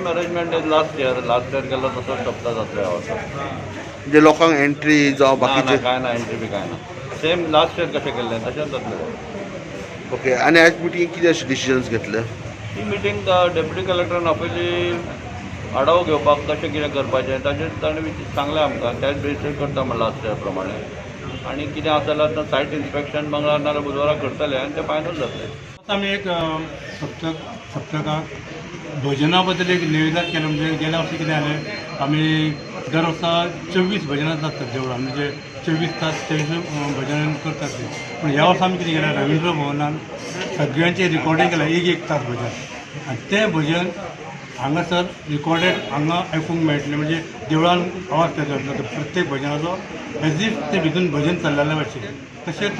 Same arrangement as last year. Last year केलो तसोच सप्ता जातलो ह्या वर्सा. म्हणजे लोकांक एंट्री जावं ना ना. बाकीचे? काय ना, एंट्री बी काय ना. सेम लास्ट इयर कशें केल्लें तशेंच जातलें. ओके, आनी आयज मिटींग कितें अशें डिसिजन्स घेतले? ही मिटींग डेप्युटी कलेक्टरान आपयली आढावो घेवपाक, कशें कितें करपाचें. ताचेर ताणें सांगलें आमकां, त्याच बेसीर करता म्हण लास्ट इयर प्रमाणे. आनी कितें आसा जाल्यार सायट इन्स्पेक्शन मंगळार नाल्यार बुधवारा करतले आनी तें फायनल जातलें. आतां आमी एक सप्तकाक भजना बद्दल एक निवेदन केलें. म्हणजे गेल्या वर्सा कितें जालें, आमी दर वर्सा 24 भजनां जातात देवळान, म्हणजे 24 तास 24 भजन करतात ते. पूण ह्या वर्सा आमी कितें केलें, रविंद्र भवनान सगळ्यांचें रिकॉर्डींग केलें, एक एक तास भजन, आनी तें भजन हांगासर रिकॉर्डेड हांगा आयकूंक मेळटलें. म्हणजे देवळान आवाज तेजो जातलो प्रत्येक भजनाचो, एज if ते भितून भजन चल्लेले भशेन. तशेंच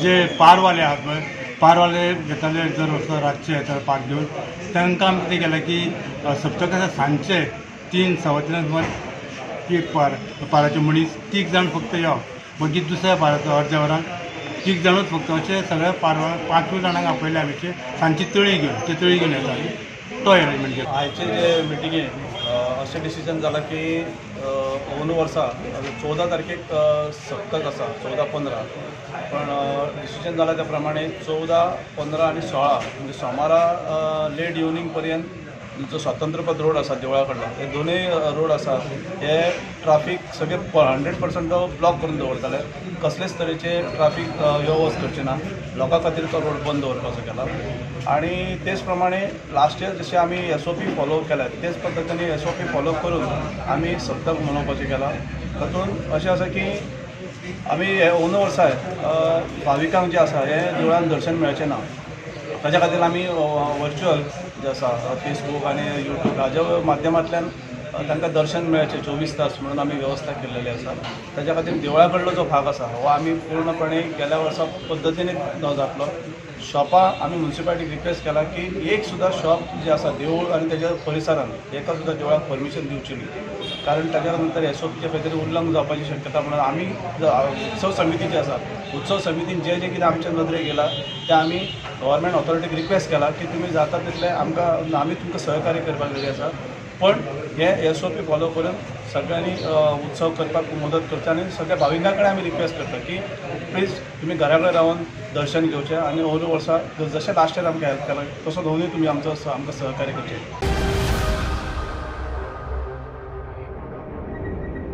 जे पारवाले आहात पळय, पारवाले येताले दर वर्सा रातचे येताले पार घेवन, तांकां आमी कितें केलें की सप्तकाच्या सांजचे 3, 3:15 सुमार एक पार पाराचे मनीस तीग जाण फक्त येवप, मागीर दुसऱ्या पाराचो अर्द्या वरान तीग जाणूच फक्त, अशे सगळ्या पारवान पांचूय जाणांक आपयले आमी. सांजची तळी घेवन, ते तळी घेवन येताली, तो एरेंजमेंट केला. आयचे जे मिटिंगेन अशें डिसिजन जालां की अंदू वर्सा 14 तारखेक सप्तक आसा, 14, 15, पण डिसिजन जालां त्या प्रमाणे 14, 15 आनी 16, म्हणजे सोमारा लेट इवनींग पर्यंत जो स्वातंत्र्यपथ रोड आसा देवळा कडलो, हे दोनूय रोड आसा हे ट्राफीक सगळे 100% ब्लॉक करून दवरतले. कसलेच तरेचे ट्राफीक यो वच करचे ना. लोकां खातीर तो रोड बंद दवरपाचो केला. आनी तेच प्रमाणे लास्ट इयर जशें आमी एसओपी फॉलो केल्या, तेच पद्दतीन एसओपी फॉलो करून आमी सप्तक मनोवपाचें केलां. तातूंत अशें आसा की आमी हे अंदू वर्साय भाविकांक जें आसा हें देवळान दर्शन मेळचें ना, ताच्या खातीर आमी वर्च्युअल जे आसा फेसबूक आनी युट्यूब हाज्या माध्यमांतल्यान तांकां दर्शन मेळचें 24 तास म्हणून आमी वेवस्था केल्लेली आसा. ताच्या खातीर देवळा कडलो जो भाग आसा हो आमी पूर्णपणे गेल्या वर्सा पद्दतीन जातलो. शॉपां आमी मुन्सिपालिटीक रिक्वेस्ट केला की एक सुद्दां शॉप जे आसा देवूळ आनी तेज्या परिसरान एका सुद्दां देवळाक परमिशन दिवची न्हय, कारण ताच्या नंतर एसओपीचें खंय तरी उल्लंघन जावपाची शक्यता. म्हणून आमी उत्सव समिती जी आसा, उत्सव समितीन जें जें कितें आमच्या नदरेक येयलां तें आमी गव्हर्मेंट ऑथॉरिटीक रिक्वेस्ट केला की तुमी जाता तितलें आमकां, आमी तुमकां सहकार्य करपाक रेडी आसा, पण हे एसओपी फॉलो करून सगळ्यांनी उत्सव करपाक मदत करची. आनी सगळ्या भाविकां कडेन आमी रिक्वेस्ट करता की प्लीज तुमी घरा कडेन रावन दर्शन घेवचें आनी अंदू वर्सा जशें लास्ट इयर आमकां हेल्प केलां तसो दोनूय तुमी आमचो आमकां सहकार्य करचें.